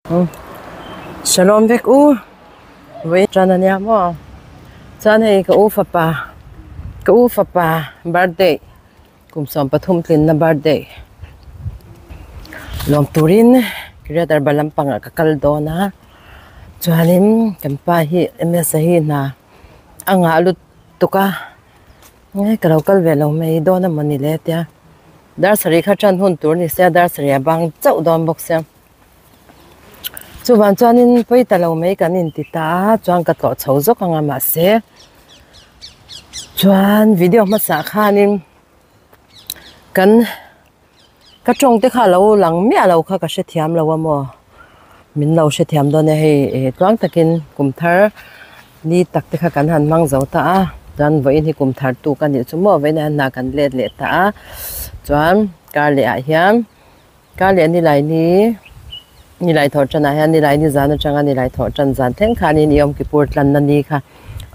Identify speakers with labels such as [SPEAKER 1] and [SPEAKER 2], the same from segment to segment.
[SPEAKER 1] Shalom vek u vawi tan ania maw chuan hei ka u fapa ka u fapa birthday kum 13 tlinna birthday lawm turin Greater Bar lampangah ka kal dawn a chuanin kan pa hi M_S a hi hna a ngah lutuk a nge ka lo kal ve lo mai dawn a mawni le tia dar sarih kha tan hun tur a ni sia dar sarih a bang chauh dawn bawk sia. Chuvang chuanin pawi ta lo mai kan inti ta a, chuan ka tlawh chho zawk ang a mahse chuan video hmasa khanin kan ka tawng te kha lo lang miah lo kha ka hrethiam lo a maw min lo hrethiam dawn e hei eh tluang takin kum thar ni tak te kha kan han hmang zo ta a chuan vawiin hi kum thar tuk a nih chu maw vawiin ah hian hna kan let leh ta a chuan kar leh ah hian. Ka leh nilai ni, nilai thawh tanah hian nilai ni zan atanga nilai thawh tan zan thleng khanin i awmkipur tlanna ni kha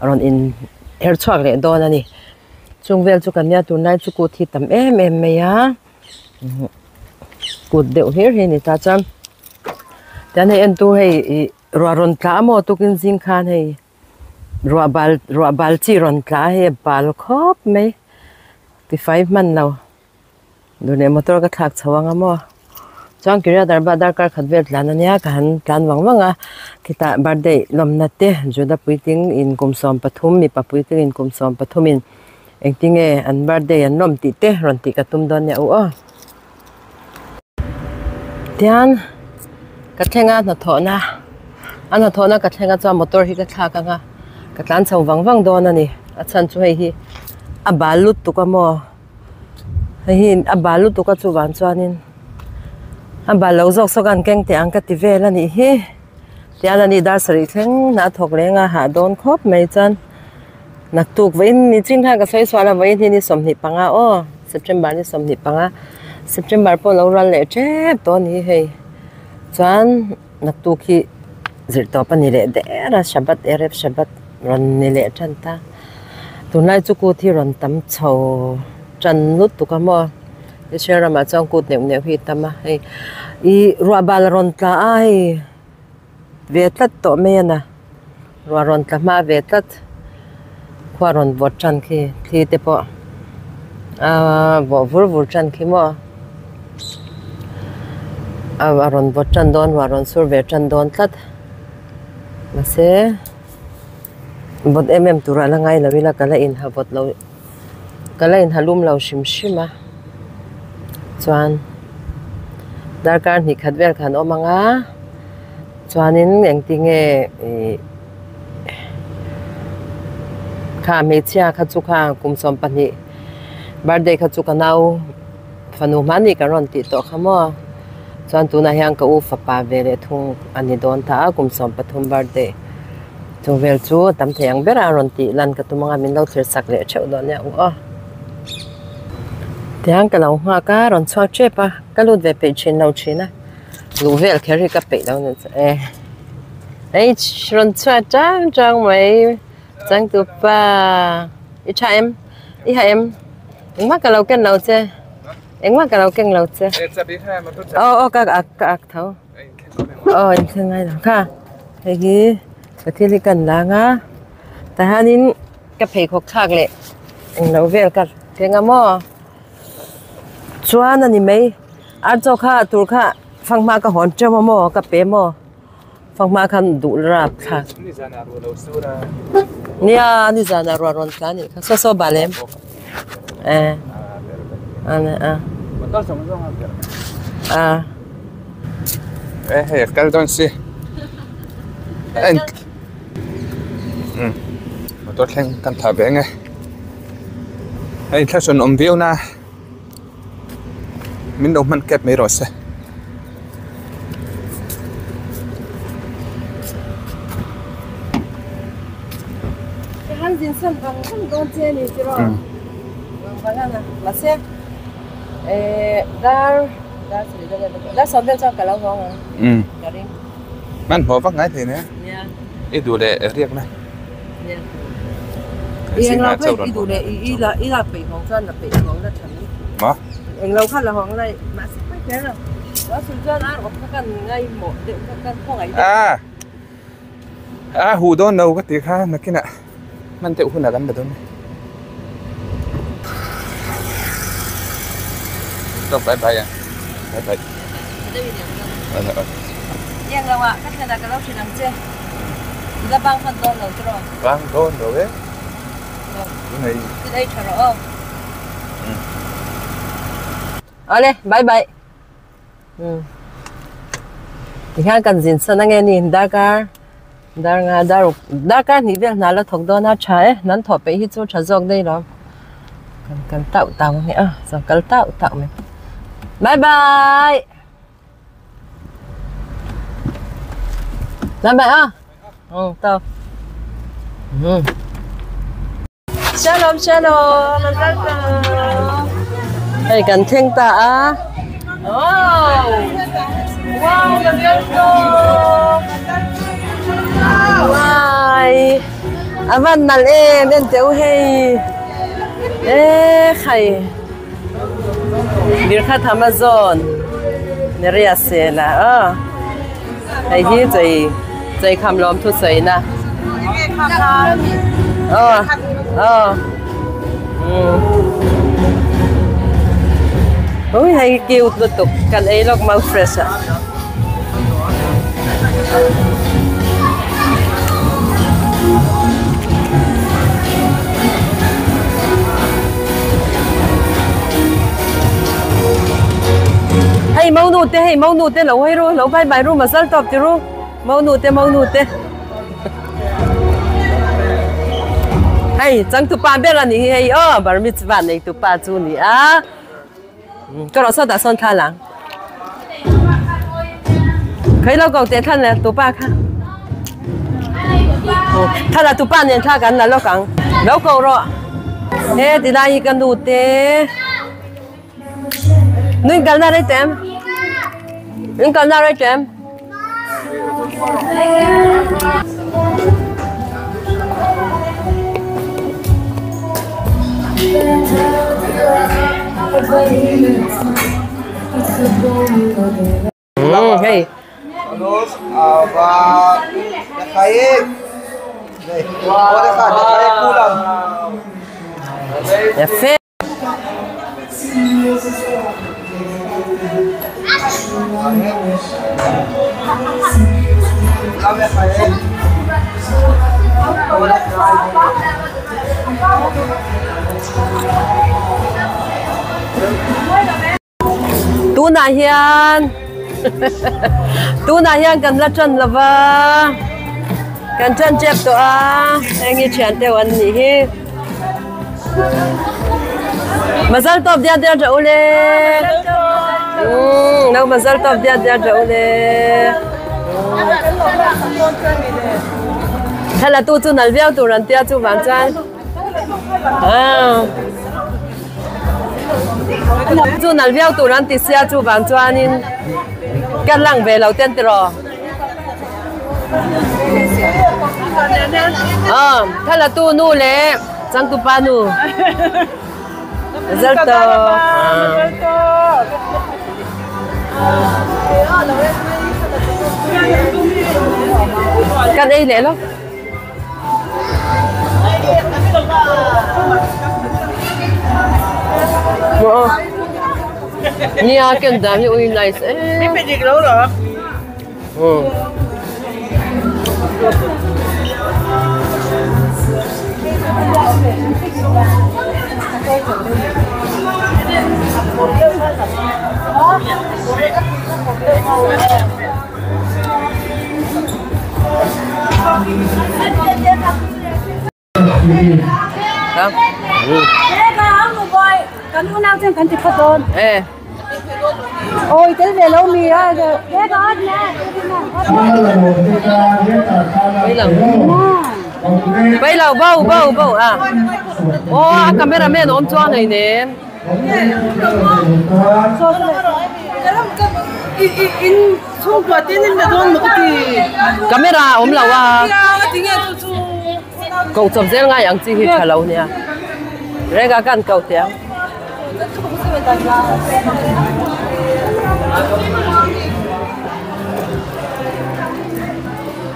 [SPEAKER 1] a rawn in her chhuak leh dawn a ni. Chung vel chu kan nia tunlai chu kut hi tam em em mai a, kut deuh hlir hi a ni ta chuan tian hei entu hei ih ruah rawn tla amaw tukin zing khan hei ruah bal ruah bal chi rawn tla a hei a bal khawp mai tifai hman lo. Duhleh motor ka thlak chho ang a maw chuan Kiria Darbar darkar khat vel tlan a nia ka han tlan vang vang a khitah birthday lawmna te Juda puitling in kum 13 mipa puitling in kum 13 in engtinge an birthday an lawm tih te rawn tih ka tum dawn nia u aw. Tian ka thleng a hnathawhna a hnathawhna ka thleng a chuan motor hi ka thlak ang a ka tlan chho vang vang dawn a ni a chhan chu hei hi a bal lutuk a maw. Hei hi a bal lutuk a chuvang chuanin a bal lo zawk zawk a an keng teh ang ka ti vel a nih hi tian a ni dar sarih thleng a thawk leng a hah dawn khawp mai chuan naktuk vawiin ni chin khan ka sawi sual a vawiin hi ni 25 aw September ni 25 September pawh lo ral leh tep tawh a ni hi hei chuan naktuk hi zirh tawp a ni leh der a Shabbat Erev Shabbat rawn ni leh tan ta. Tunlai chu kut hi rawn tam chho tan lutuk a maw Israel ramah chuan kut neuh neuh hi a tam a hei ih ruah bal a rawn tla a hei ve tlat tawh mai a na ruah rawn tla hma ve tlat khua rawn vawt tan khi thli te pawh aaa vawh vur vur tan khi maw a rawn vawt tan dawn ruah rawn sur ve tan dawn tlat mahse. Vawt em em turah la ngai lo ila ka la inha vawt lo ka la inha lum lo hrim hrim a chuan darkar hnih khat vel khan awm ang a chuanin engtinge ih kha hmeichhia kha chu kha kum 12 birthday kha chu ka nau fanu hmani kan rawn tih tawh kha maw chuan tunah hian ka u fapa ve leh thung a ni dawn ta a kum 13 birthday. Chung vel chu a tam thei ang ber a rawn tih lan ka tum ang a min lo thlir sak leh theuh dawn nia u aw. Tiang ka lo nghak a rawn chhuak tep a ka lut ve peih thin lo thin a luh vel kher hi ka peih lo ni chu e hei rawn chhuak chang chang mai changtupa i tha em i ha em engmah ka lo ken lo che engmah ka lo keng lo che aw aw ka ak ka ak tho. Aw inthleng ngai lo kha hei hi ka thil hi kan lang a tah hianin ka pheikhawk thlak leh englo vel ka keng a maw chuan a ni mai ar chaw kha tur kha fanghma ka hawn teuh a maw ka pe maw fanghma khan duh rap thlak nia nizanah ruah rawn tla a nih kha saw saw bal em eh a a.
[SPEAKER 2] Eh hei a kal dawn si en motor thleng kan thah ve ang e hei thla sawn awm viau na min lo hman kep mai rawh se. Hmanhmawh vak ngai thei nia i duh leh riak na maw. A a huh dawn lo ka tih kha nakinah hman deuh hunah kan la dawn a ni. Stop bye bye a bye bye. Bang dawn lo e.
[SPEAKER 1] Awle bye bye. Tihian kan zin san ange ni darkar dar nga dar ruk darkar hnih vel hna la thawk dawn a tha e nan thawh peih hi chu tha zawk daih lo kan kal tauh tauh ang hi a chuan kal tauh tauh mai bye bye bye bye a tawk. Shalom shalom mazal tov hei kan thleng ta a wow wow mazal tov wai a van nalh em en teh u hei e khai birkhat amazon Maria Sela aw hei hi chei chei kham lawm thu sawi na aw aw ui hei cute lutuk kan ei lawk mau fresh ah. Hei monu te hei monu te lo hawi ru lo bye bye ru mazal tawp ti ru monu te monu te hei changtupa ber a ni hi hei aw bar mitzvah nei tupa chu ni a ka rawh sawtah sawn thla lang khawi lo ko teh thlan le tupa kha thla la tupa nen thla kan la lawk ang lo ko rawh he tilai hi ka nu te. Nui kalna rei tem. Nui kalna rei tem. Hei. Yaffe. Tunah hian tunah hian kan la tan lova kan tan tep tawh a heng hi thian deuh an nih hi. Mazal tawp diat diat rawh u le. Umm no mazal tawp diat diat rawh u le. Thla tu chu nal viau tur an tia chu vang chuan. Chu nal viau tur an ti sia chu vang chuanin ka lang ve lo ten tiraw. Thla tu nu le changtupa nu. Mazal tawp. Kan ei leh lo. Nia ken dan hi ui nice em. Bai lo bo bo bo a aw a camera man awm chuang hei nen. Camera a awm lo a koh chawp zel ngai ang chi hi tha lo nia reng a kan ko teh ang.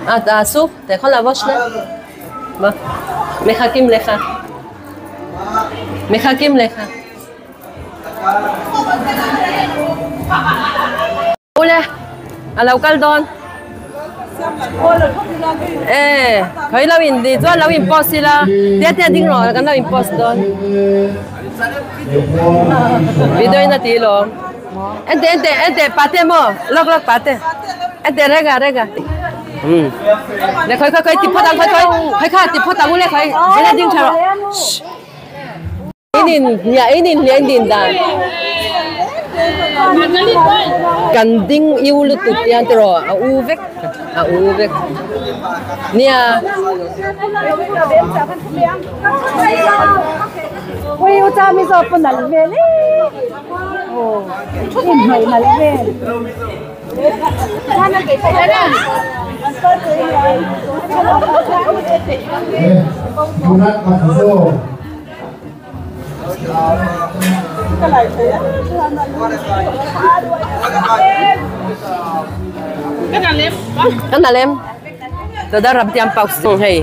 [SPEAKER 1] אה, תעשו, אתה יכול לעבור שנייה? מה? מחכים לך. מחכים לך. Ule, a lo kal dawn. E, khawi lo in di chuan lo in post ila, tia tia ding rawh kan lo in post dawn. Video in a ti lawm. Ente ente ente pate maw lawk lawk pate. Ente rega rega. Um. Le khawi khawi khawi ti phawt ang khawi khawi khawi kha ti phawt ang ule khawi ule ding tha rawh. In in hliah in in hliah in din dan kan ding iu lutuk hian tiraw a u vek a u vek nia. Kan a lem Toda ram tiam pauk sung hei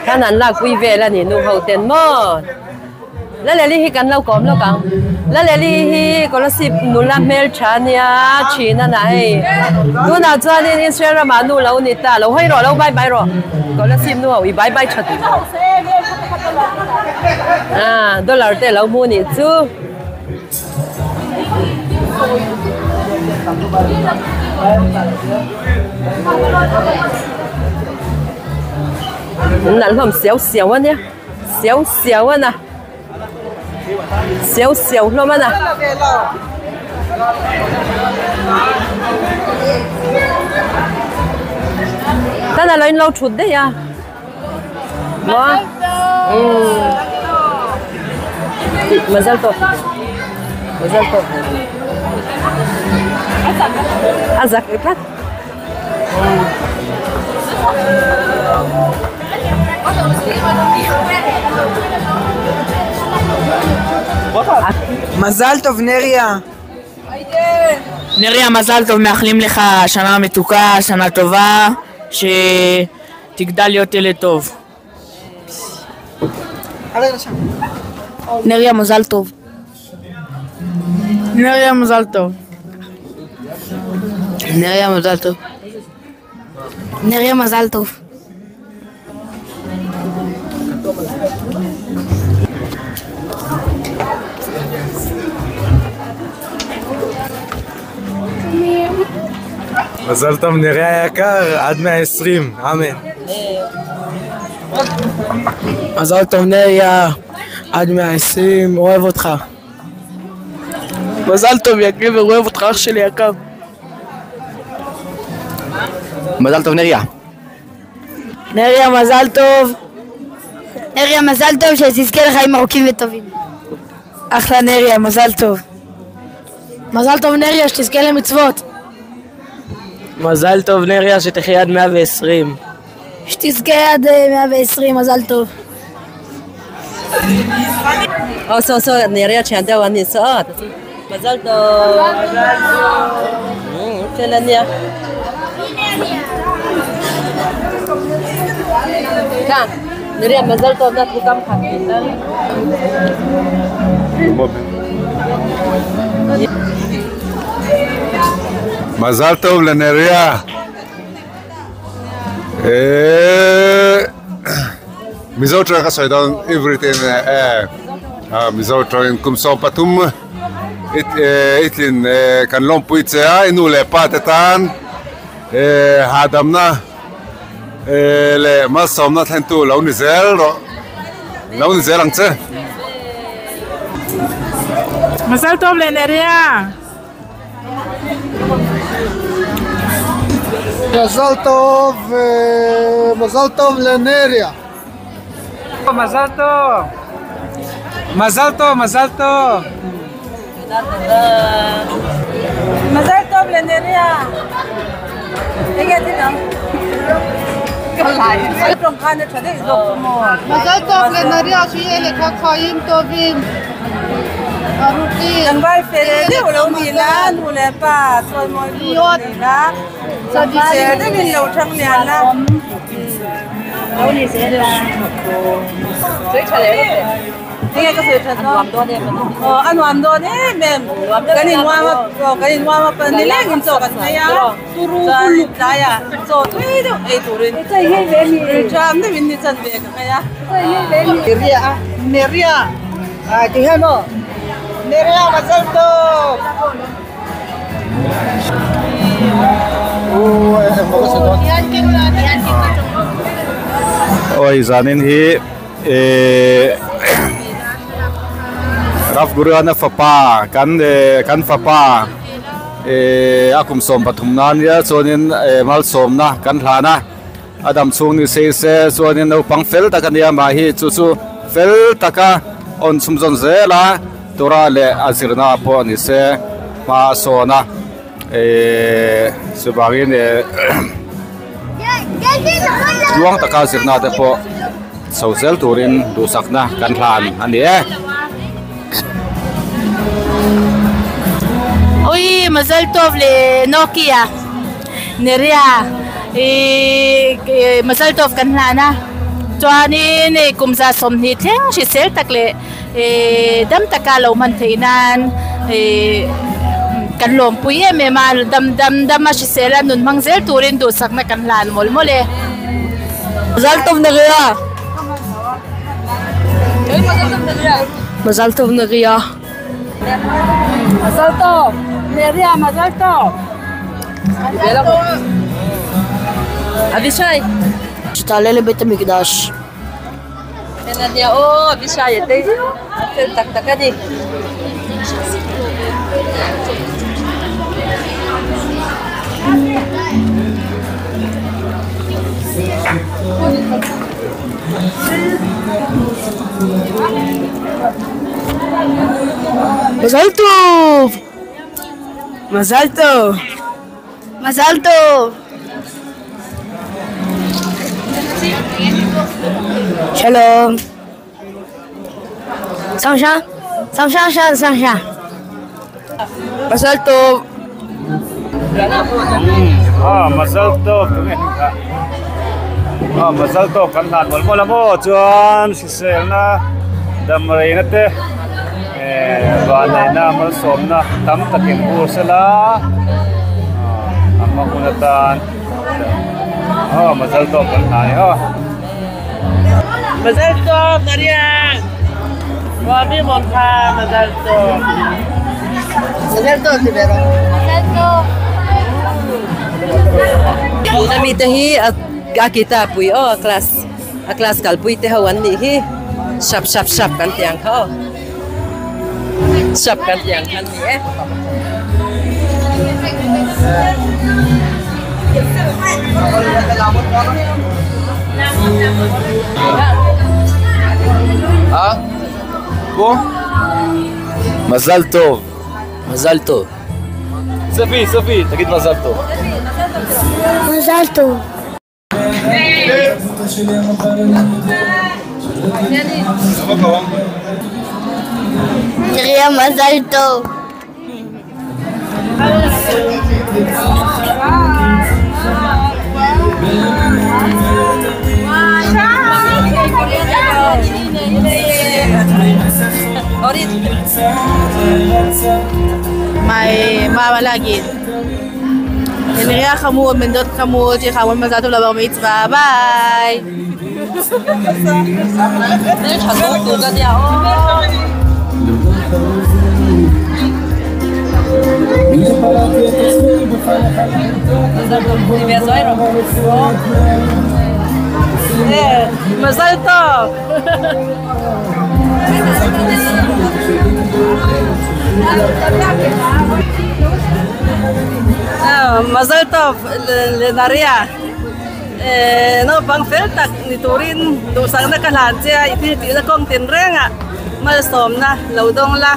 [SPEAKER 1] khan an lak pui vel a ni nu ho ten maw Laleli hi kan lo kawm lawk ang Laleli hi Kolasib nula hmeltha a nia thin a na hei tunah chuanin Israel ramah nu lo ni ta lo hawi rawh lo bye bye rawh Kolasib nu ho i bye bye tha duh ah dollar te lo hmu nih chu. Nalh hlawm siau siau a nia siau siau a na siau siau hlawm a na. Tana lo in lo thut daih a maw umm mazal tawp mazal tawp a zak tlat.
[SPEAKER 3] מזל טוב נריה!
[SPEAKER 4] נריה מזל טוב, מאחלים לך שנה מתוקה, שנה טובה, שתגדל להיות ילד טוב.
[SPEAKER 5] נריה מזל טוב.
[SPEAKER 4] נריה מזל טוב.
[SPEAKER 5] נריה מזל טוב. נריה מזל טוב.
[SPEAKER 2] מזל טוב נריה היקר, עד 120, אמן.
[SPEAKER 6] מזל טוב נריה, עד 120, אוהב אותך.
[SPEAKER 4] מזל טוב יא גבר, אוהב אותך אח שלי יקר.
[SPEAKER 7] מזל טוב נריה.
[SPEAKER 4] נריה מזל טוב.
[SPEAKER 5] נריה מזל טוב, שתזכה לחיים ארוכים וטובים.
[SPEAKER 4] אחלה נריה, מזל טוב.
[SPEAKER 5] מזל טוב נריה, שתזכה למצוות.
[SPEAKER 6] מזל טוב נריה, שתחיה עד 120.
[SPEAKER 5] שתזכה עד 120, מזל טוב.
[SPEAKER 1] Aw saw saw Neria thian deuh an ni saw a mazal tawp umm fel a nia kha Neria mazal tawp na thu kam khat tih a
[SPEAKER 8] מזל טוב לנריה. Mizo tawng ka sawi dawn Ivrit in Mizo tawngin kum 13 i tlin kan lawmpui che a i nu leh pa te tan hahdamna leh malsawmna thlentu lo ni zel rawh lo ni zel ang che.
[SPEAKER 9] Mazal tov le Neria.
[SPEAKER 10] מזל טוב, מזל טוב לנריה.
[SPEAKER 2] מזל טוב! מזל טוב, מזל טוב!
[SPEAKER 11] מזל טוב לנריה!
[SPEAKER 10] מזל טוב לנריה, שיהיה לך חיים טובים.
[SPEAKER 11] Tlangval fel deuh lo ni la, nu leh pa chuan mawi tu lo ni la, hrisel deuhin lo thang lian la. Enge ka sawi that dawn? Aw a nuam dawn em em, kan innuam a, aw kan innuam a nileng in chaw kan ei a, chuan tlaiah chaw tui deuh ei turin rilṭam deuhin ni chanve ka nghei a.
[SPEAKER 10] Neria a Neria ah ti hian aw Neria Mazal Tov.
[SPEAKER 8] Oi zanin hi eh Rav Gurana fapa kan eh kan fapa eh a kum 13 nan nia chuanin eh malsawmna kan hlan a. A dam chhung ni sei se chuanin naupang fel tak a nia mah hi chu chu fel taka awn chhum zawn zel a tura leh a zirna pawh ni se hma a sawn a ehh chuvangin eh tluang taka zirna te pawh chho zel turin duhsakna kan hlan a ni e.
[SPEAKER 5] Awii Mazal Tov leh Nokia. Neria ih Mazal Tov kan hlan a chuanin hei kum 120 thleng hrisel tak leh ih dam taka lo hman theih nan ih kan lawmpui em em a dam dam dam a hrisel a nun hmang zel turin duhsakna kan hlan mawlh mawlh e.
[SPEAKER 1] Mazal Tov Neria Mazal Tov Neria.
[SPEAKER 11] Mazal tov Neria Mazal tov
[SPEAKER 1] Avishai
[SPEAKER 5] Chitale le Beit Hamikdash.
[SPEAKER 1] Ania aw Avishai a te fel tak tak a ni.
[SPEAKER 5] Mazal tov!
[SPEAKER 4] Mazal tov!
[SPEAKER 5] Mazal tov! Shalom! Samsha, samsha, samsha.
[SPEAKER 4] Mazal tov!
[SPEAKER 3] Ah, mazal tov tunge heng ah mazal tov kan hlan mawlh mawlh a maw chuan hriselna dam reina te eh vanneihna malsawmna tam takin ur sela ah a hma hun atan aw mazal tov kan hlan e aw.
[SPEAKER 11] Mazal tov Maria Mami Monha Mazal tov.
[SPEAKER 10] Mazal tov ti ve rawh.
[SPEAKER 5] Mazal tov.
[SPEAKER 1] Tuna mi te hi a a guitar pui aw a class a class kalpui te ho an nih hi sap sap sap kan tih ang kha aw sap kan tih ang kha an ni e.
[SPEAKER 7] מזל טוב. מזל טוב. סופי, סופי, תגיד מזל טוב.
[SPEAKER 5] מזל טוב. נריה מזל טוב. מה מה להגיד? נריה חמוד, בן דוד חמוד, שיהיה לך המון מזל טוב לבר מצווה, ביי!
[SPEAKER 11] מזל טוב! Mazal tov Lenaria naupang fel tak ni turin duhsakna ka hlan che a i thil tihna kawng tin reng ah malsawmna lo dawng la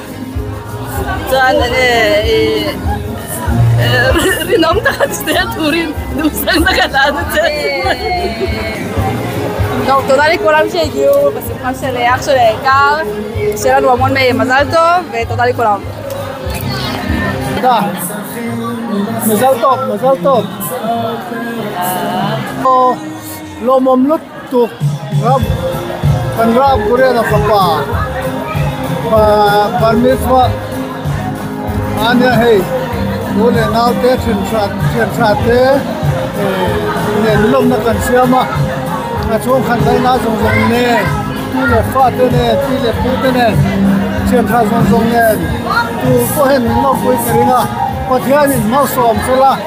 [SPEAKER 11] chuan ih rinawm tak a ti zel turin duhsakna ka hlan a che.
[SPEAKER 12] טוב, תודה לכולם שהגיעו בשמחה של אח שלי היקר, שיהיה לנו המון מזל טוב, ותודה לכולם.
[SPEAKER 13] תודה. מזל טוב, מזל טוב. לא ממלוטו רב, כאן רב קורא לפפה. בר מצווה, אני היי, הוא לנאוטה צ'נצ'אטה, נלום נתן שימה. 从看来那种种呢，对了发的呢，对了不的呢，检查种种呢，都不很闹鬼的啊，我听你闹说是啦，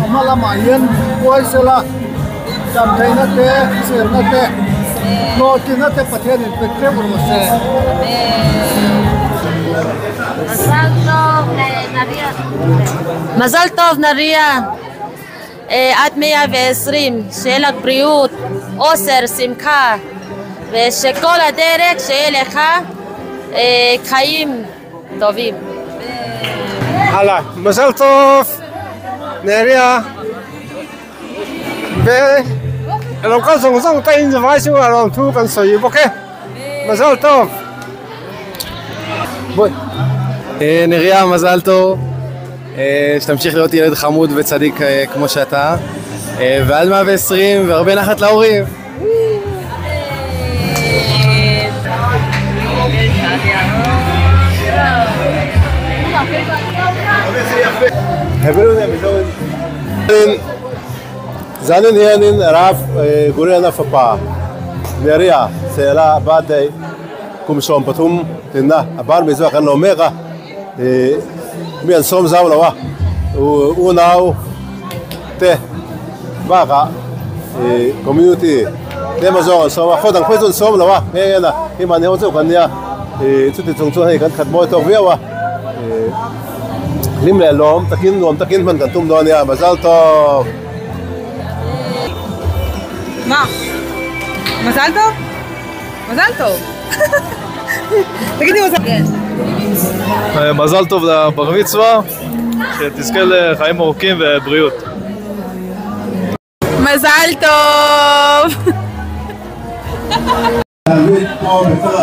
[SPEAKER 13] 我们那马烟关是啦，咱们那的是那的，我听那的不听你不听我说。
[SPEAKER 14] מזל טוב נריה, עד 120, שיהיה לך בריאות, אושר, שמחה, ושכל הדרך שיהיה לך חיים טובים.
[SPEAKER 15] הלאה, מזל טוב, נריה, ולוקח זונג טעים זוואי אלון טו כאן סוי בוקה, מזל טוב.
[SPEAKER 16] בואי. נריה, מזל טוב. שתמשיך להיות ילד חמוד וצדיק כמו שאתה, ועד 120 והרבה נחת להורים.
[SPEAKER 8] Zanin hianin Rav Guriana fapa Neria sela birthday kum som pathum tinna a bar mi zuwa kan lo mek a mi an som zau lo a u nau te baka community te ma zawng an som a khaw dang phei chu an som lo a nge nge na hi mahni ho chauh kan nia chuti chung chuan hei kan khat mawi tawk viau a hlim leh lawm takin nuam takin hman kan tum dawn ania mazal tawk.
[SPEAKER 12] מה? מזל טוב? מזל טוב. תגידי מזל
[SPEAKER 17] מזל טוב לבר מצווה, שתזכה לחיים ארוכים ובריאות.
[SPEAKER 12] מזל טוב!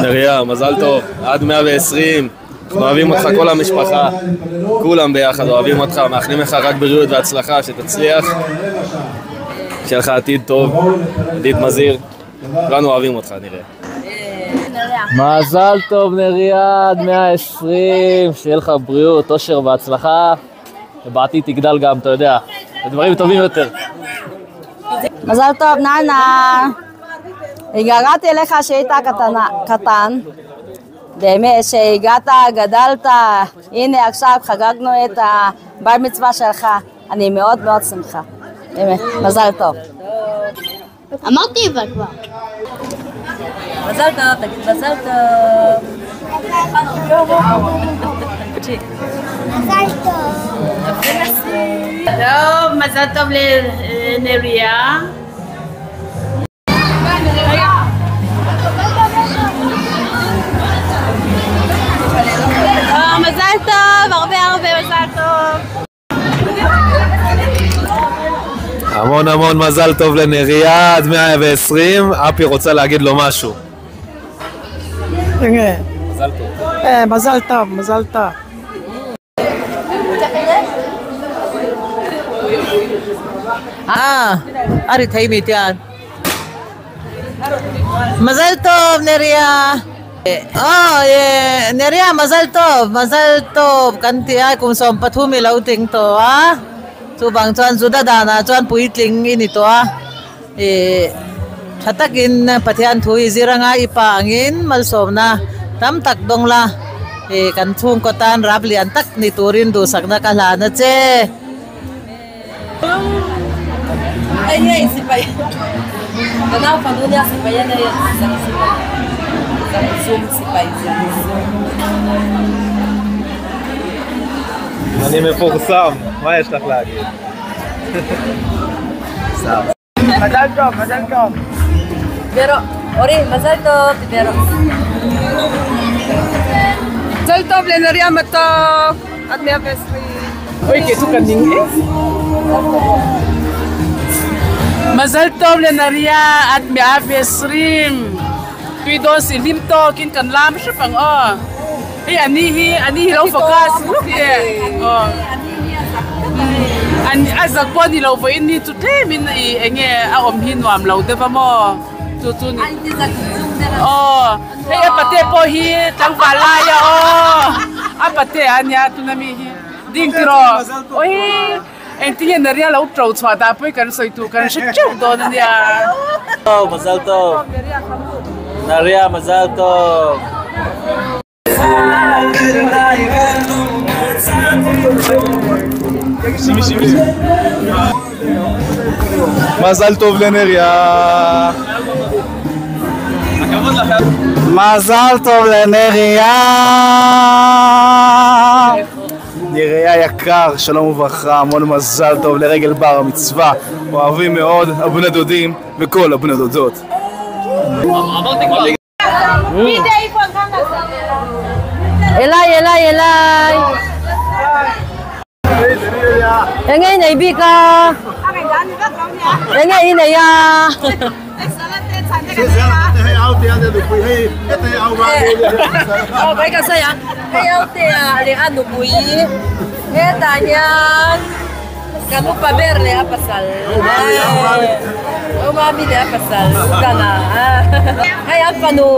[SPEAKER 7] נריה, מזל טוב, עד 120, אנחנו אוהבים אותך כל המשפחה, כולם ביחד אוהבים אותך, מאחלים לך רק בריאות והצלחה, שתצליח, שיהיה לך עתיד טוב, עתיד מזהיר, כולנו אוהבים אותך נריה.
[SPEAKER 4] מזל טוב נריה, עד 120, שיהיה לך בריאות, אושר והצלחה, ובעתיד תגדל גם, אתה יודע, לדברים טובים יותר.
[SPEAKER 18] מזל טוב ננה, הגעתי אליך שהיית קטן, באמת שהגעת, גדלת, הנה עכשיו חגגנו את הבר מצווה שלך, אני מאוד מאוד שמחה, באמת, מזל טוב.
[SPEAKER 19] אמרתי אבל כבר.
[SPEAKER 11] מזל טוב, תגיד מזל טוב.
[SPEAKER 19] מזל טוב.
[SPEAKER 5] טוב, מזל טוב לנריה. מזל טוב, הרבה הרבה מזל טוב.
[SPEAKER 7] המון המון מזל טוב לנריה, עד 120, אפי רוצה להגיד לו משהו. מזל טוב.
[SPEAKER 10] מזל טוב, מזל טוב.
[SPEAKER 11] ארי תהיי איתן. מזל טוב נריה. נריה מזל טוב, מזל טוב. כאן תהיה קומסום פתחו מלאו טינג טועה. chu bang chuan juda dana chuan puitling ini to a e thatakin pathian thui ziranga ipa angin malsomna tam tak dongla e kan chung ko tan rap lian tak ni turin du sakna ka hlana che
[SPEAKER 1] ai ai sipai kanau fanunya sipai na sipai zoom sipai zoom.
[SPEAKER 17] אני מפורסם, מה יש לך להגיד?
[SPEAKER 10] מזל טוב, מזל טוב.
[SPEAKER 1] ברו, אורי, מזל טוב, ברו.
[SPEAKER 12] מזל טוב לנריה מתוק, עד 120.
[SPEAKER 2] אוי, כי tu כנראה.
[SPEAKER 9] Mazal tov le Naria at mea vesrim tui dawn si hlim tawkin kan lam hrep ang aw. Hei ani hi ani hi lo focus luk e aw. An a zak pawh ni lo vawiin ni chu tlemin i enge a awm hi nuam lo deuh a maw chu chu ni aw hei a pate pawh hi tlangval lai a aw a pate a nia tuna mi hi ding tiraw awii engtin nge Naria lo to chhuah dah pawh hi kan sawi tur kan hre teuh dawn a nia.
[SPEAKER 4] Mazal tawp Naria mazal tawp.
[SPEAKER 16] מזל טוב לנריה!
[SPEAKER 3] מזל טוב לנריה!
[SPEAKER 16] נריה יקר, שלום וברכה, המון מזל טוב לרגל בר המצווה. אוהבים מאוד, הבני דודים וכל הבני דודות.
[SPEAKER 1] Elai elai elai Enge i nei bik a Enge i nei a Aw pai ka sawi a hei aute a leh a nupui hetah hian kan upa ber leh a pasal Au mami leh a pasal kan a hei an fanu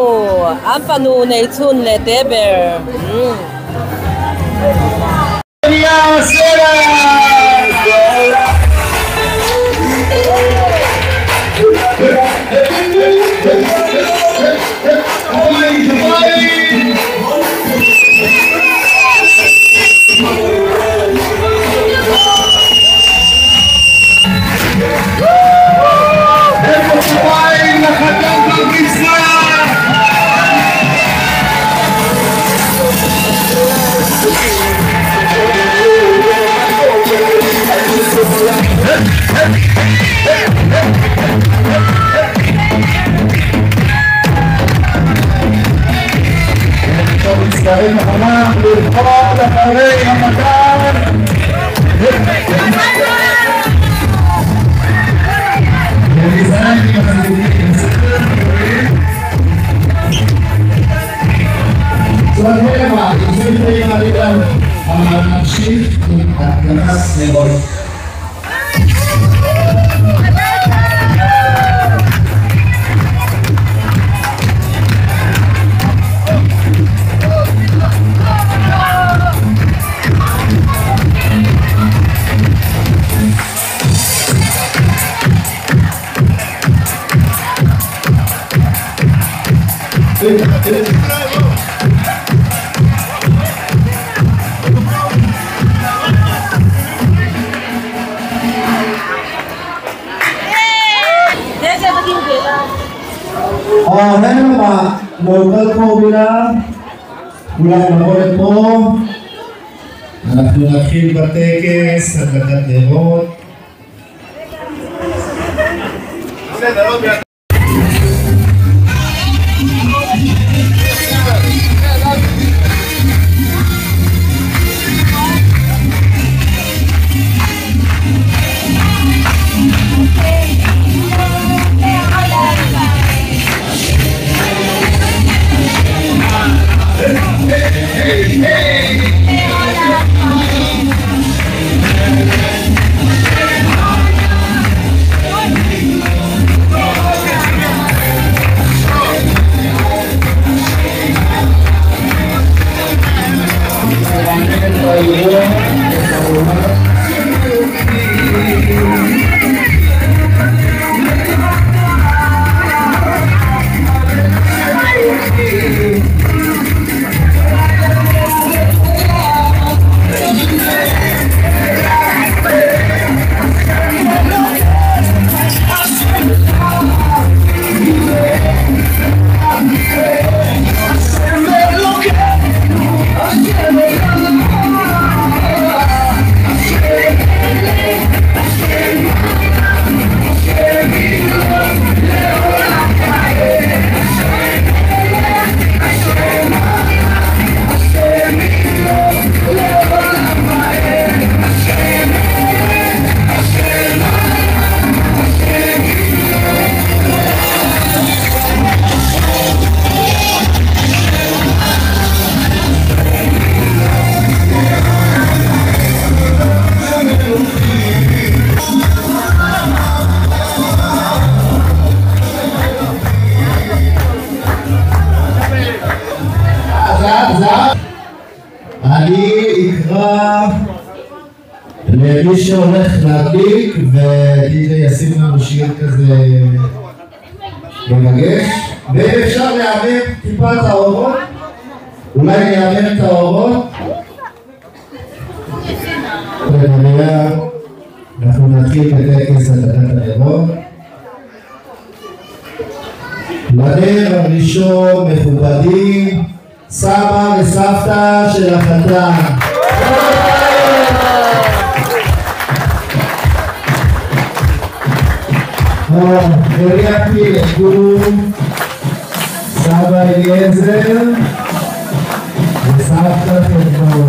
[SPEAKER 1] an fanu nei chhun leh te ber
[SPEAKER 20] אנחנו נתחיל בטקס, הדלקת נרות. מי שהולך להדליק ודי.ג'יי ישים לנו שיר כזה מרגש, ואם אפשר לעמם טיפה את האורות, אולי נעמם את האורות. ונראה, אנחנו נתחיל בטקס הדלקת הנרות. לנר הראשון, מכובדים, סבא וסבתא של החתן. נריה פילגום, סבא אליעזר וסבתא חדמון.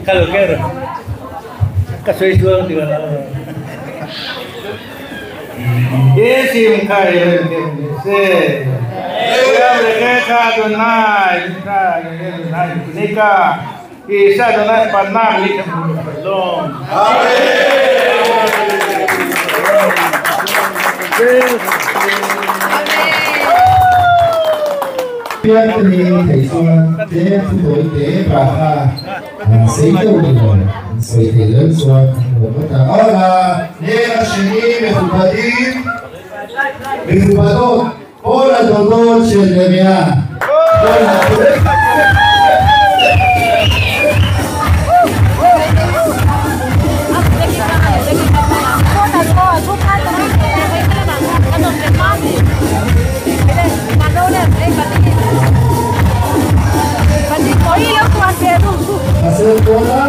[SPEAKER 21] Kalau kira, kasih itu tidak.
[SPEAKER 2] Yesim kai se. Yam Adonai, Adonai kunika. Isa Adonai panam likam shalom.
[SPEAKER 20] Piatni thầy xuân thế tôi thế bà ha sĩ tu sĩ thì lớn xuân נר השני מכובדים מכובדות כל הדודות של נריה. חסר קולה?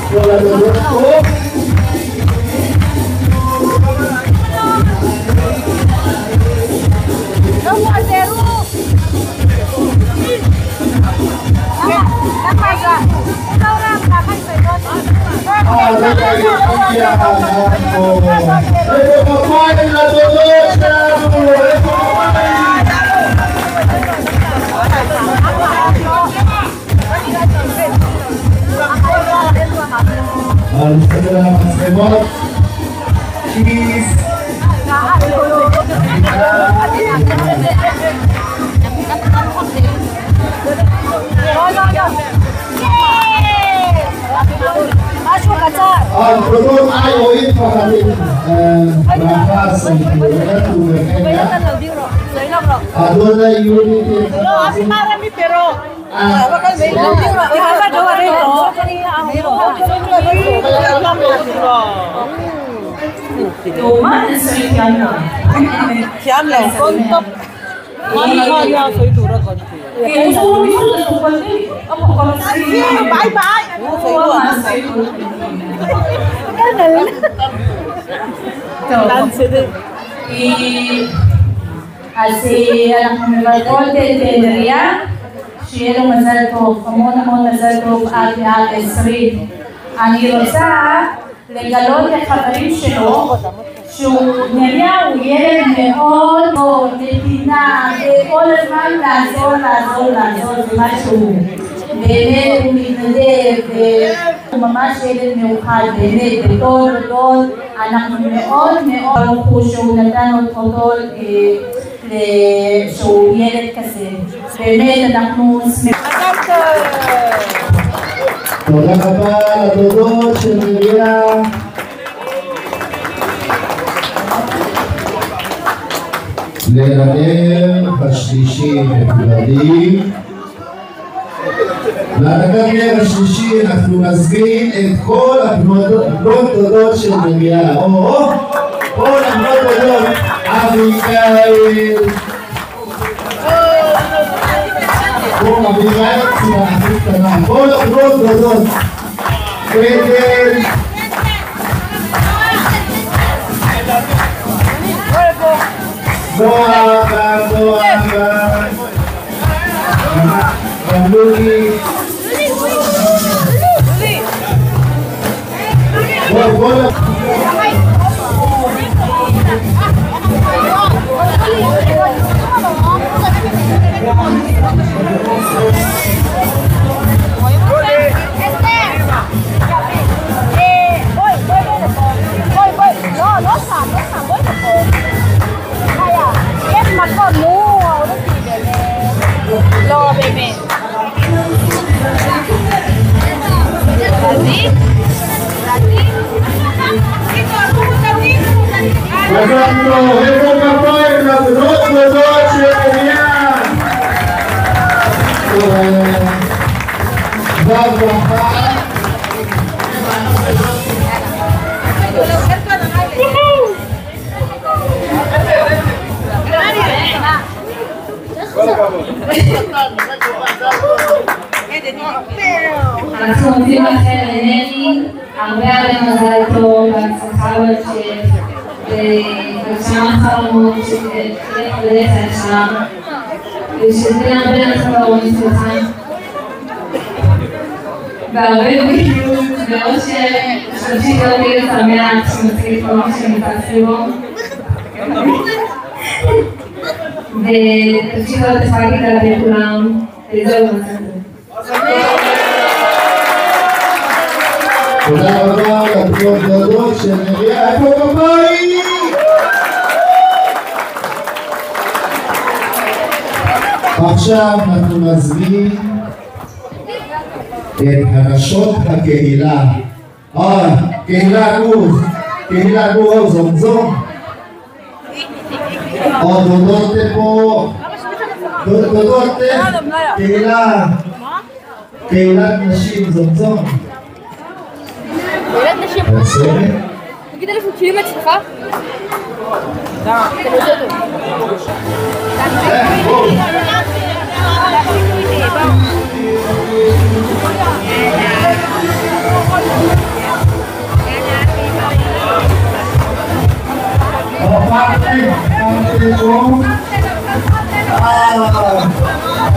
[SPEAKER 20] כל הדודות פה? נסתכל על המצלמות. צ'יז.
[SPEAKER 18] משהו קצר.
[SPEAKER 20] הדודות איי רואים פחדים. ברכה סנטימנט ובחניה. הדודה יהודית.
[SPEAKER 5] אז אנחנו מברכות את נריה, שיהיה לו מזל טוב, המון המון מזל טוב עד 120. אני רוצה לגלות לחברים שלו שהוא נריה הוא ילד מאוד מאוד נתינה, וכל הזמן לעזור, לעזור, לעזור, זה משהו. באמת הוא מתנדב, הוא ממש ילד מיוחד, באמת, בתור דוד, אנחנו מאוד מאוד ברוך הוא שהוא נתן אותו שהוא ילד כזה. באמת אנחנו שמחים.
[SPEAKER 20] תודה רבה לדודות של נריה. לנר השלישי מכובדים. להדלקת נר השלישי אנחנו נזמין את כל הבנות דודות של נריה. או, כל הבנות דודות, אביגיל. כל אביגיל הכי קטנה, כל הבנות דודות. פטל. נועה, גם נועה, גם לולי. בואו, בואו. מזל טוב, איפה כפיים לבנות דודות של נריה? דבר ברכה.
[SPEAKER 6] אנחנו רוצים לאחל לנרי הרבה הרבה מזל טוב והצלחה בהמשך והגשמת חלומות שתלך בדרך הישר ושתתן הרבה נחת להורים שלך והרבה בריאות ואושר ושתמשיך להיות ילד שמח שמציג את כל מה שנמצא סביבו ותמשיך להיות נחמד כלפי כולם וזהו מזל טוב.
[SPEAKER 20] תודה רבה לבנות דודות של נריה, איפה כפיים? עכשיו אנחנו נזמין את ראשות הקהילה. קהילה גור, קהילה גור זומזום. דודות פה, דודות קהילה, קהילת נשים זומזום.
[SPEAKER 19] קהילת נשים. תגיד אנחנו מכירים אצלך?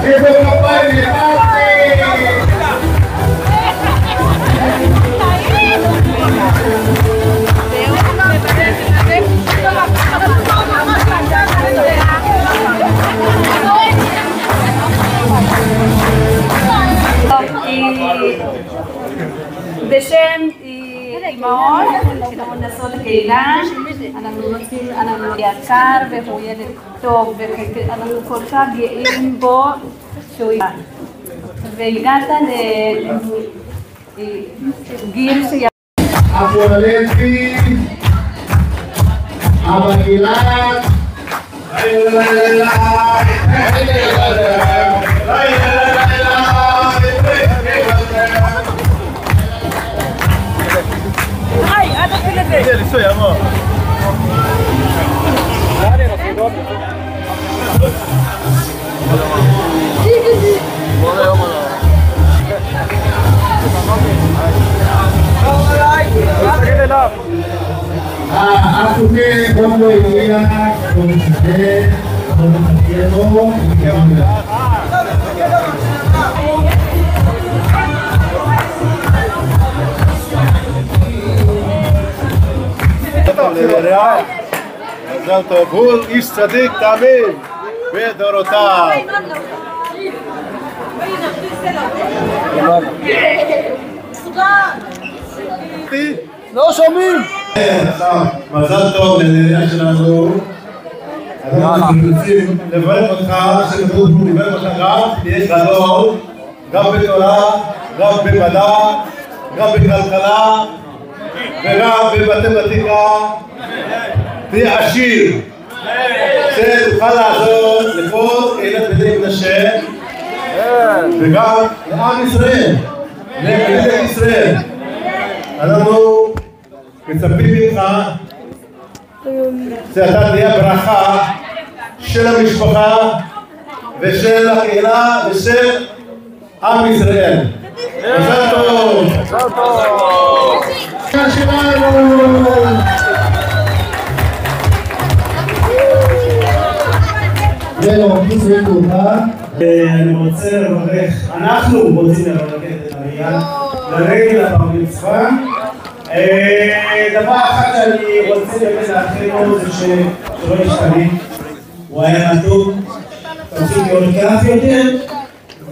[SPEAKER 20] איפה כפיים לפאטי?
[SPEAKER 5] בשם אימהות נשות הקהילה, אנחנו רוצים, אנחנו יקר והוא ילד טוב ואנחנו כל כך גאים בו שהוא והגעת לגיל ש...
[SPEAKER 20] אבו הלוי, אבא גלעד,
[SPEAKER 22] מזל טוב, הוא איש צדיק תמים בדורותיו.
[SPEAKER 13] לא שומעים!
[SPEAKER 22] מזל טוב לנריה שלנו. אנחנו רוצים לברך אותך, שכתוב הוא לברך אותך גם, תהיה גדול, גם בתורה, גם במדע, גם בכלכלה וגם במתמטיקה. תהיה עשיר, שתוכל לעזור לכל קהילת בני מנשה וגם לעם ישראל, למדינת ישראל. אנחנו מצפים ממך שאתה תהיה ברכה של המשפחה ושל הקהילה ושל עם ישראל. מזל טוב!
[SPEAKER 13] מזל טוב!
[SPEAKER 20] שלנו!
[SPEAKER 23] אני רוצה לברך, אנחנו רוצים לברך את נריה לרגל הבר מצווה. דבר אחד שאני רוצה באמת לאחל לו זה שלא ישתנה, הוא היה מתוק, תמשיך להיות כך יותר,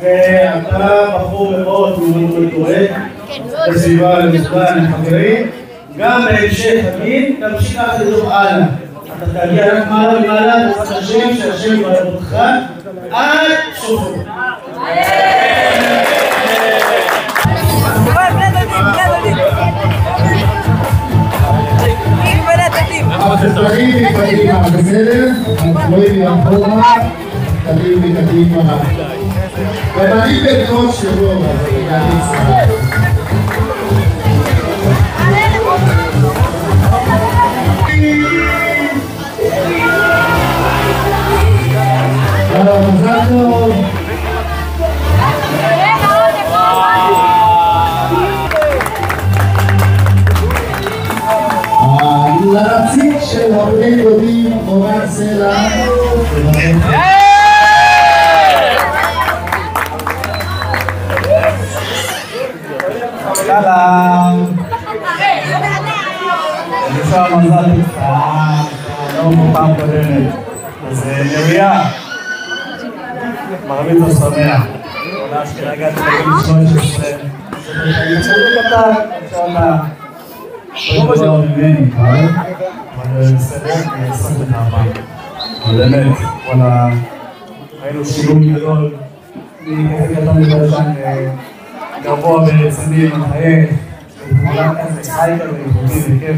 [SPEAKER 23] ואתה בחור מאוד מאוד דואג לסביבה, למזמן, לחברים, גם בהמשך הגיל, תמשיך כך לדור הלאה. אתה תגיע רק מעלה ומעלה, בעזרת השם, שהשם יברך אותך עד סופו.
[SPEAKER 20] בסדר? אז בואי מאחורה, קדימה קדימה. גם אני בן שלו, אז אני אצטרך. מזל טוב. לנציג של הבני דודים מורן סלע.
[SPEAKER 23] שלום. אני מזל איתך, לא כמו פעם קודמת. אז נריה, בר מצווה שמח. עולה שהגעתי לגיל 13. אני קטן, שאתה לא גדול ממני, אבל בסדר, אני אעשה לך הבא. אבל באמת, וואלה, ראינו שינוי גדול. מכזה קטן לבלשן גבוה ורציני ומחייך, וכולם כזה חי כזה, איכותי וכיף.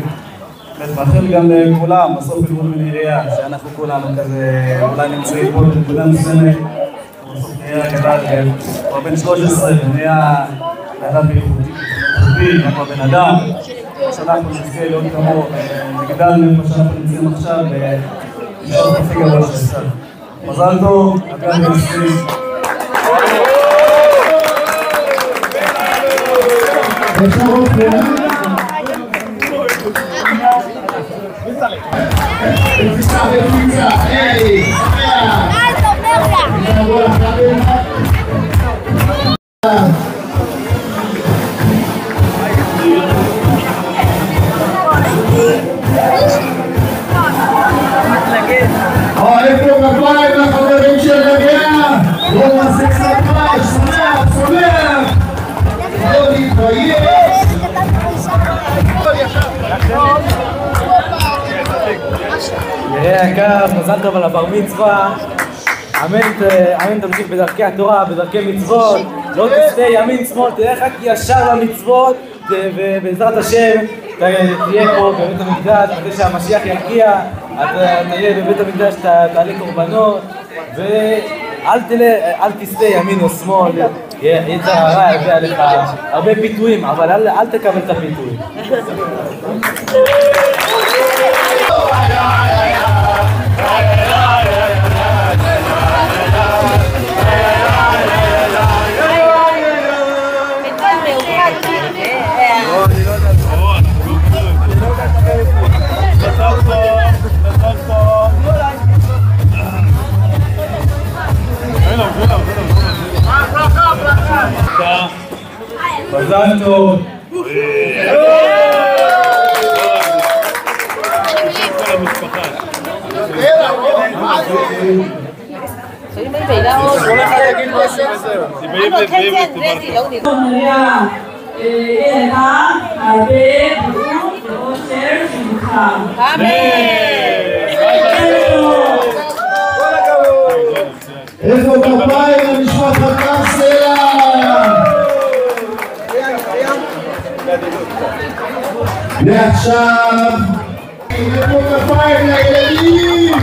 [SPEAKER 23] באמת מאחל גם לכולם, בסוף ללמוד מנריה, שאנחנו כולנו כזה אולי נמצאים פה בנקודה מסוימת, בסוף נריה גדל, הוא בן 13 ונהיה אדם איכותי, גם הבן אדם, שאנחנו נזכה להיות כמוהו, נגדל מאיפה שאנחנו נמצאים עכשיו, ונשאר הכי גבוה שאפשר. מזל טוב, עד 120.
[SPEAKER 20] אפשר עוד תמונה? בקפיצה, בקפיצה, היי, שמח! איפה כפיים לחברים של נריה? בואו נעשה קצת רעש, שמח, שמח! לא להתבייש!
[SPEAKER 4] נריה יקר, מזל טוב על הבר מצווה. אמן תמשיך בדרכי התורה, בדרכי מצוות. לא תסטה ימין שמאל, תלך רק ישר למצוות, ובעזרת השם תהיה פה בבית המקדש, אחרי שהמשיח יגיע, אתה תהיה בבית המקדש, תעלה קורבנות, ואל תסטה ימין או שמאל, יצר הרע יביא עליך הרבה פיתויים, אבל אל תקבל את הפיתויים.
[SPEAKER 23] מזל טוב.
[SPEAKER 11] יהיה לך הרבה בריאות ואושר ושמחה.
[SPEAKER 5] אמן!
[SPEAKER 20] איפה כפיים למשפחת סלע? ועכשיו, איפה כפיים לילדים?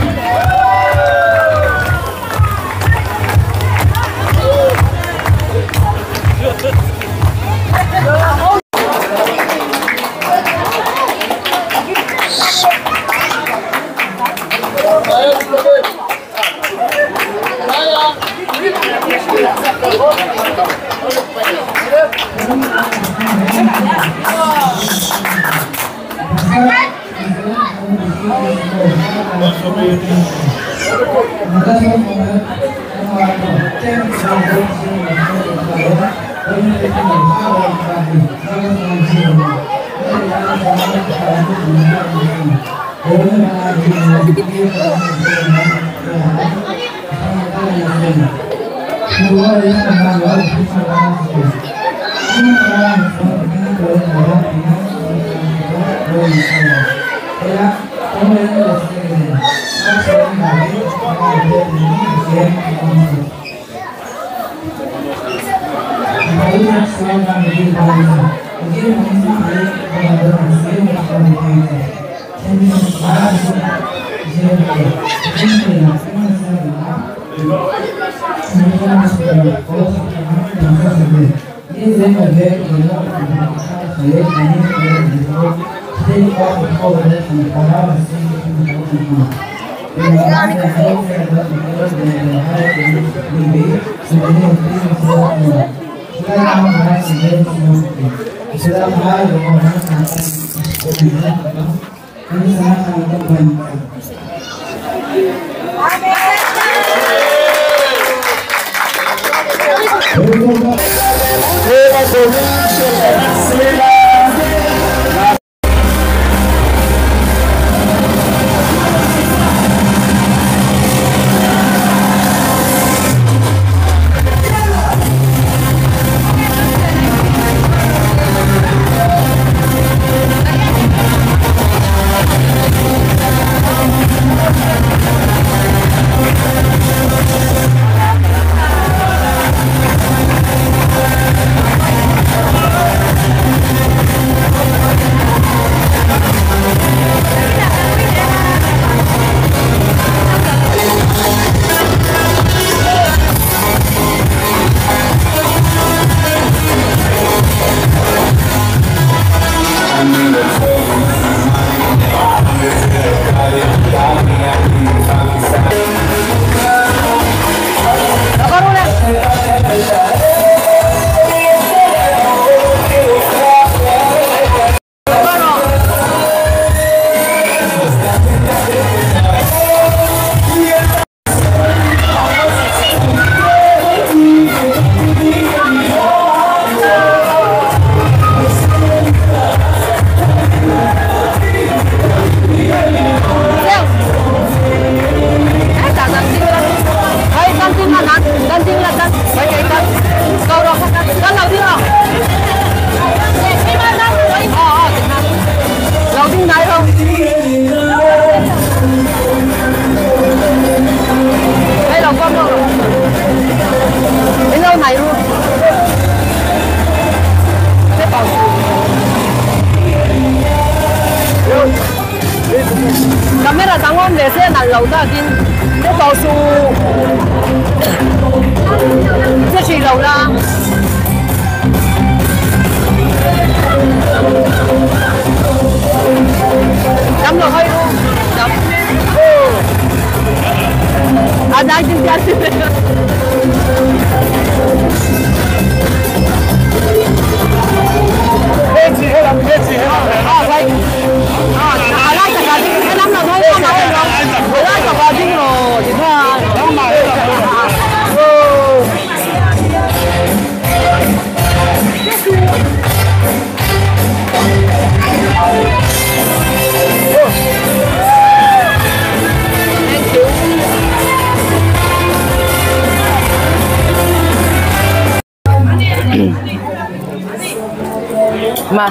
[SPEAKER 1] מה?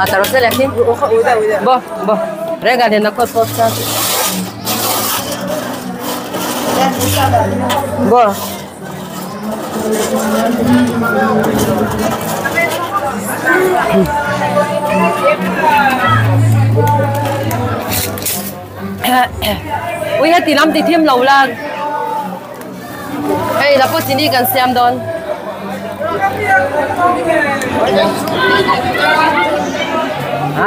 [SPEAKER 1] אתה רוצה להכין? בוא, בוא. רגע, לנקות פה קצת. בוא. Ui, heti lam ti thim lo la. Hei, la po chini kan siam don.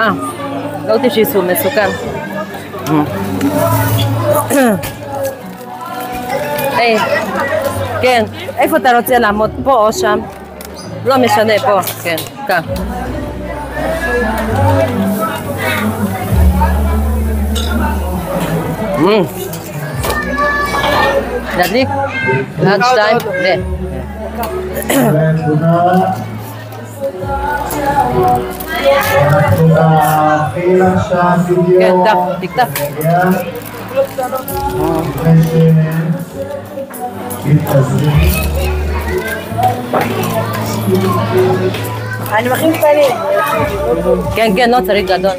[SPEAKER 1] Ah, lo ti shi su me sukan. היי, כן, איפה אתה רוצה לעמוד? פה או שם? לא משנה, פה, כן, כאן. להדליק? אחד, שתיים, ו... כן, תקף, תקטף.
[SPEAKER 10] אני מכין קטנים.
[SPEAKER 1] כן, כן, לא צריך גדול.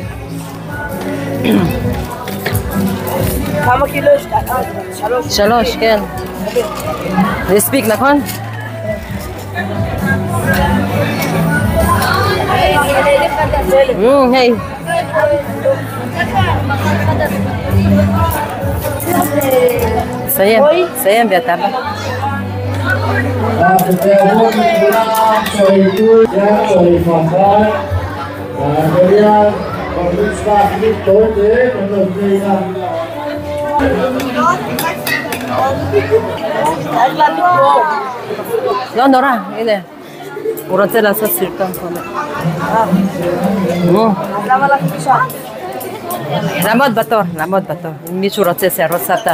[SPEAKER 10] כמה קילו יש? שלוש.
[SPEAKER 1] שלוש, כן. זה הספיק, נכון? היי. סיים, סיים ואתה בא. לא נורא, הנה. הוא רוצה לעשות סרטון פה.
[SPEAKER 12] למה לך אישה?
[SPEAKER 1] לעמוד בתור, לעמוד בתור. אם מישהו רוצה שערות סבתא.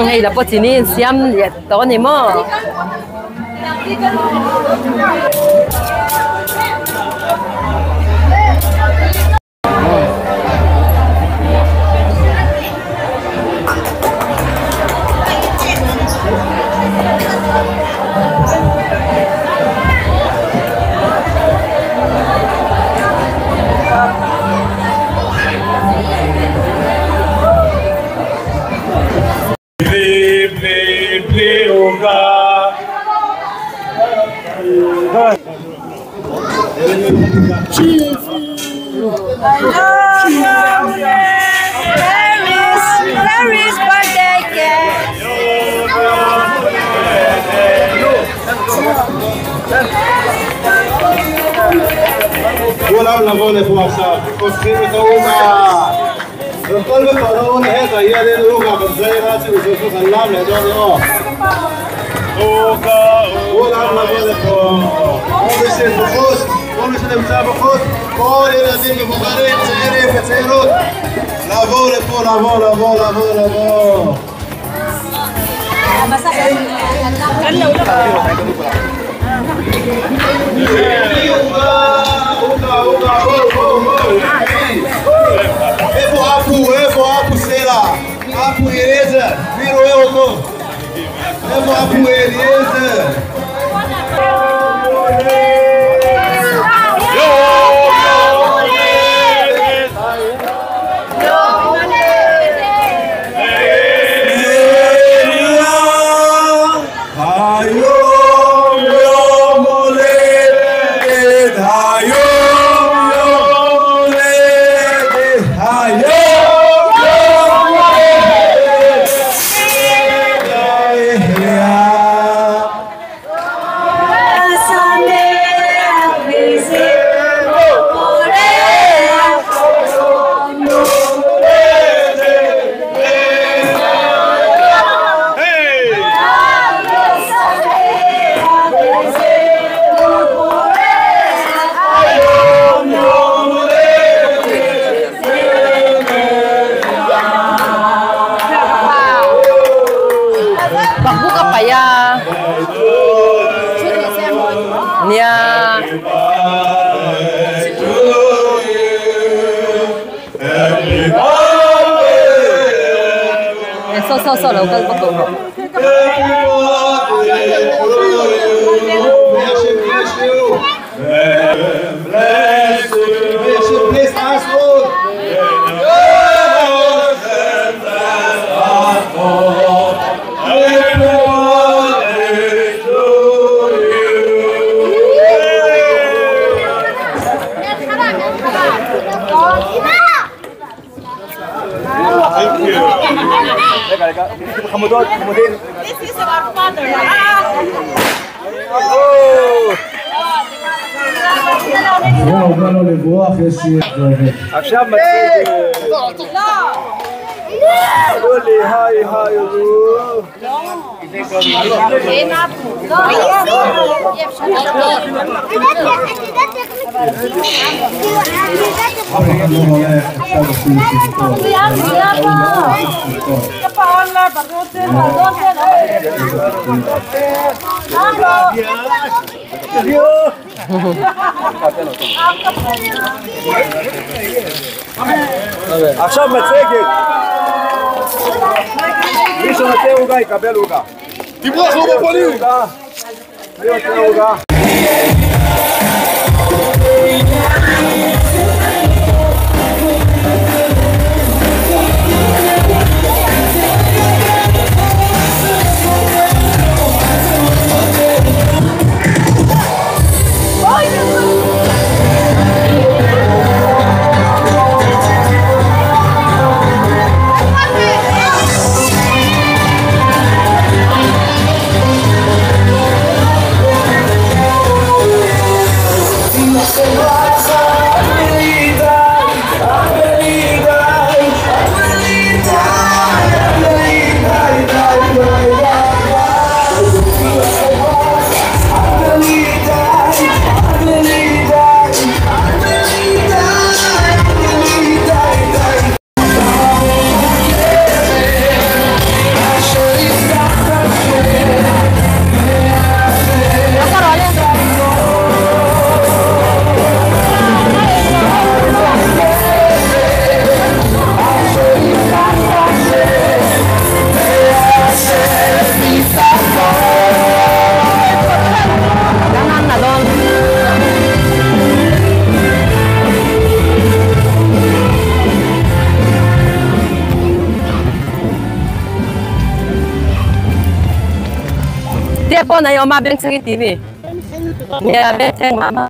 [SPEAKER 1] Hei là bố chỉ nên xem đó này mà.
[SPEAKER 18] Paris birthday cake.
[SPEAKER 22] כולם לבוא לפה עכשיו, פותחים את העוגה! וכל בקרון הד היה לנו עוגה, וזה רצי וזו חלם לידו עוגה! כולם לבוא לפה! כל מי שבחוץ, כל מי שנמצא בחוץ, כל ילדים מבוגרים, צעירים וצעירות, לבוא לפה, לבוא, לבוא, לבוא, לבוא! איפה אפו? איפה אפו סלע? אפו אליעזר? מי רואה אותו? איפה אפו אליעזר?
[SPEAKER 1] So so lâu bắt đầu rồi.
[SPEAKER 3] חמודות, חמודים.
[SPEAKER 11] This is our father.
[SPEAKER 20] וואו, בא לו לברוח, יש לי...
[SPEAKER 3] עכשיו מתחיל... אולי, היי, היי, עכשיו מצגת. מי שרוצה עוגה יקבל עוגה.
[SPEAKER 22] תברח לו בפנים!
[SPEAKER 3] מי רוצה עוגה?
[SPEAKER 1] Tia pawn a awm a bengchheng i ti mi? Nia bengchheng mah mah.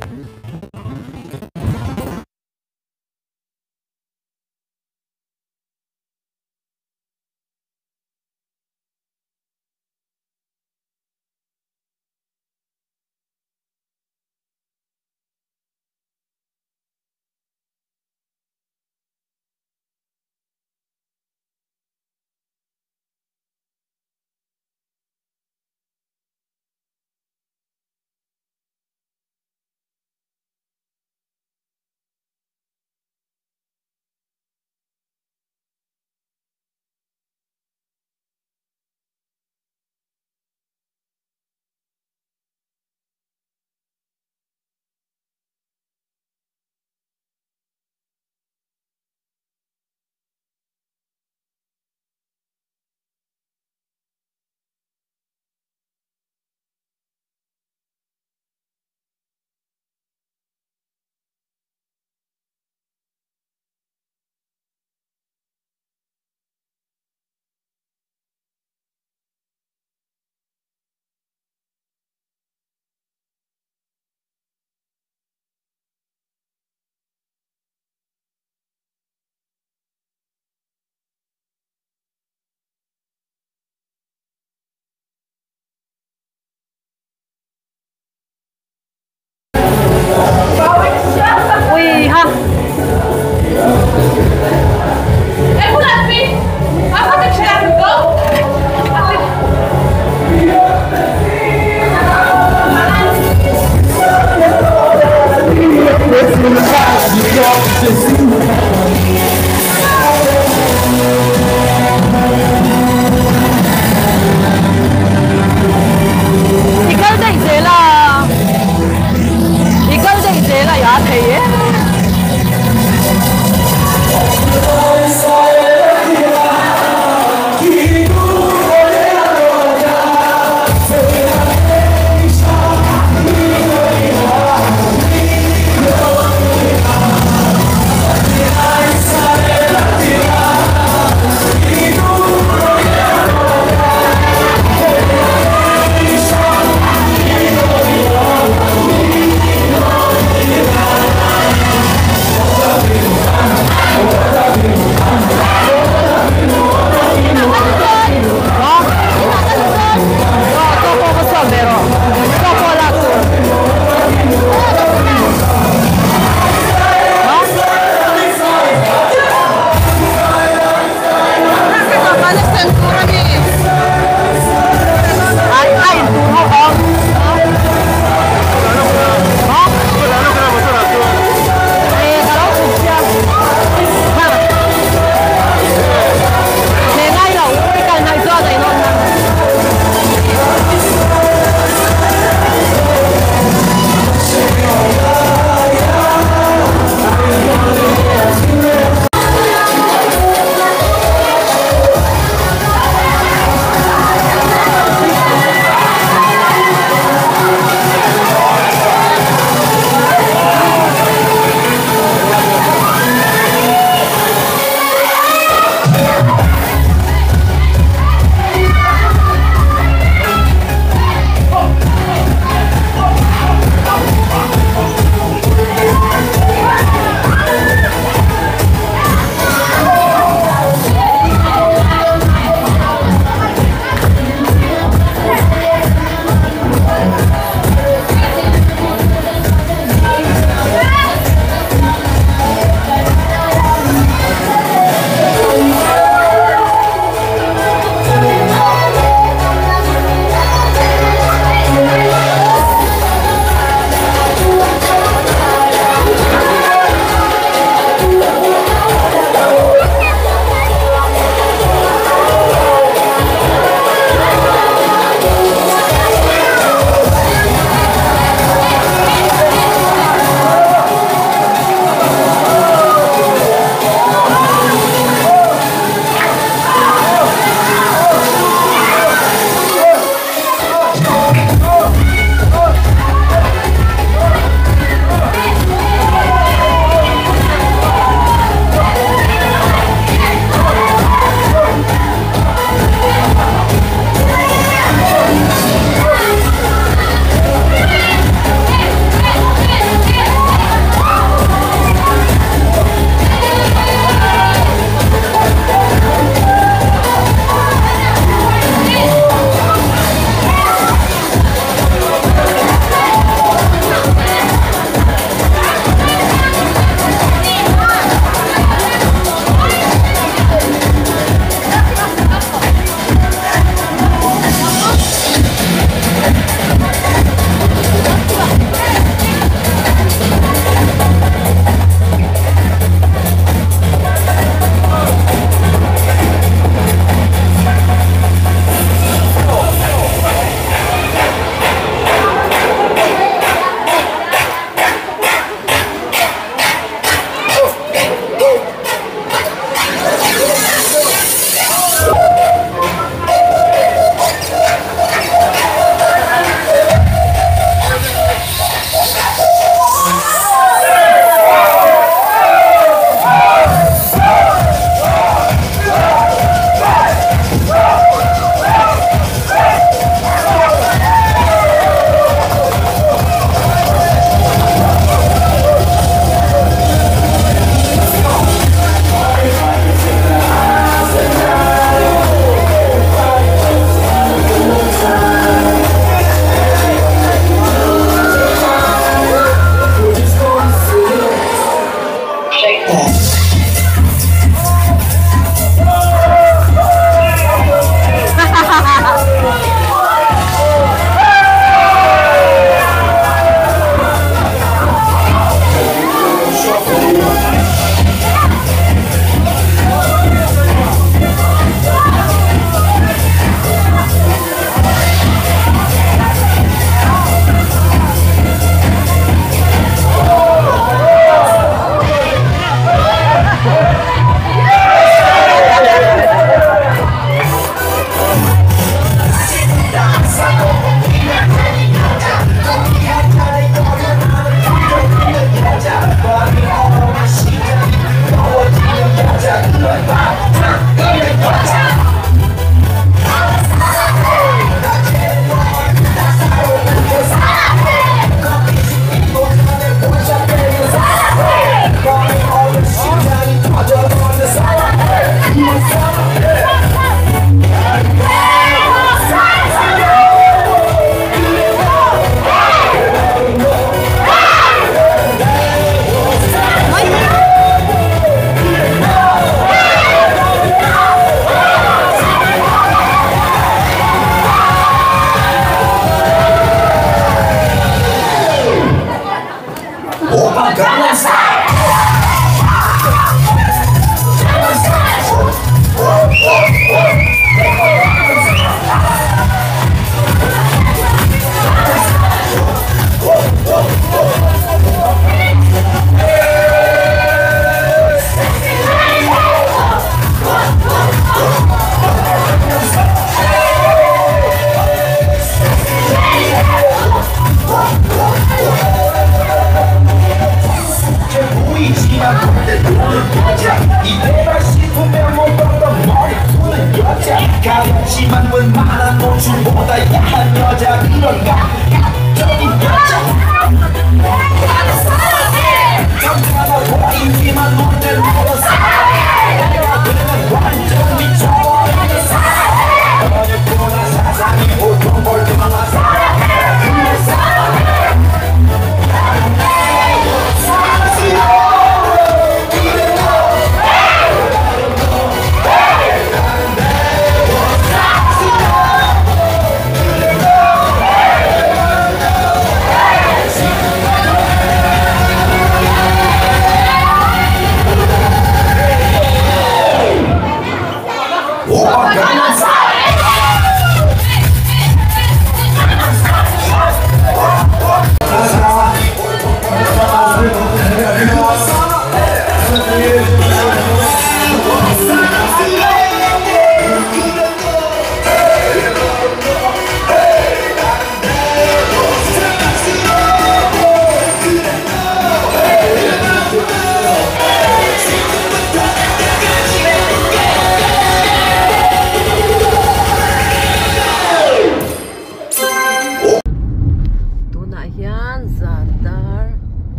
[SPEAKER 1] Tunah hian zan dar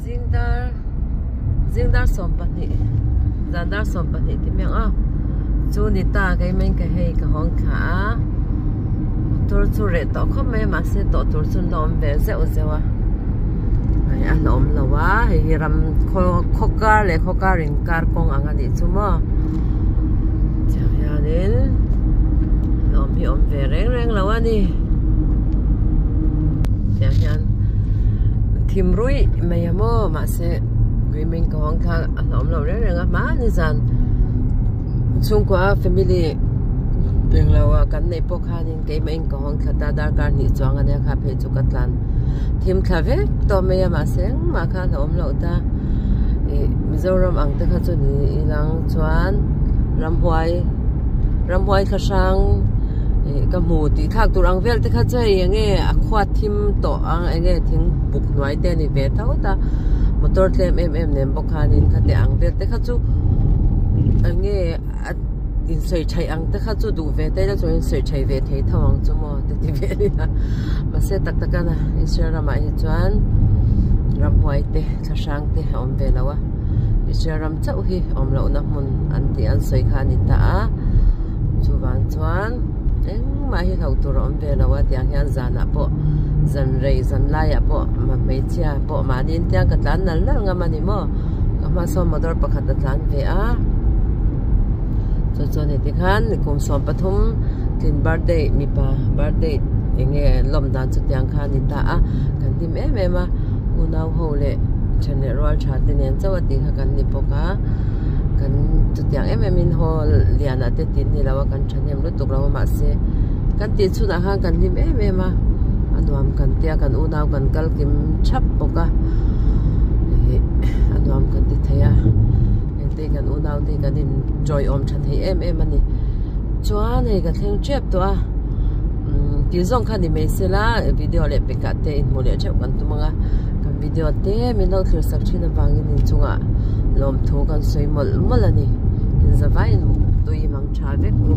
[SPEAKER 1] zing dar zing dar 12 zan dar 12 ti miang a chu ni ta keimah ka hei ka hawng thla a motor chu reh tawh khawp mai a mahse tawh tur chu an la awm ve zeuh zeuh a hei a la awm lo a hei hi ram khaw kar leh khaw kar inkar kawng ang a nih chu maw tiang hianin lawm hi awm ve reng reng lo a ni tiang hian thim ruih mai a maw mahse kuimin ka hawng thla a hlauhawm lo reng reng a hmani zan chhungkua a family englo ah kan neih pawh khanin keimah in ka hawng thla ta darkar hnih chuang ania kha phei chu ka tlan thim thla vek tawh mai a mahse engmah kha a hlauhawm loh ta ih Mizoram ang te kha chu ni ilang chuan ramhuai ramhuai thla hrang ih ka hmu tih thlak tur ang vel te kha chu hei enge a khua thim tawh ang enge thing buk hnuai te a ni ve tho ta motor tlem em em nen bawk khanin khati ang vel te kha chu enge a insawi theih ang te kha chu duh ve te ila chuan insawi thei ve thei tho ang chu maw te ti ve ania mahse tak tak a Israel ramah hi chuan ramhuai te thla hrang te a awm ve lo a Israel ram chauh hi awm lohna hmun an tih an sawi kha a ni ta a chuvang chuan engmah hi hlauh tur a awm ve lo a tiang hian zanah pawh zan rei zan laiah pawh hmeichhia pawh mahni in tiang ka tlan nal nal ngam a ni maw ka hma sawn motor pakhat a tlan ve a chu chuan heti khan kum 13 tlin birthday mipa birthday eng nge lawm dan chu tiang kha a ni ta a kan hlim em em a unau ho leh then leh rual tha te nen chauh a tih kha kan ni bawk a kan chutiang em em in hall lian ah te tin ni lo a kan thahnem lutuk lo a mahse kan tih chhunah khan kan hlim em em a a nuam kan tia kan unau kan kal kim thap bawk a ih a nuam kan ti thei a engte kan unau te kan in tawiawm tha thei em em a ni chuan hei ka thleng tep tawh a umm tih zawng kha ni mai sela video leh pekah te inhmuh leh theuh kan tum ang a kan video te min lo thlir sak thin avangin inchungah lawmthu kan sawi mawlh mawlh a ni inzavaiin tui mang tha vek u.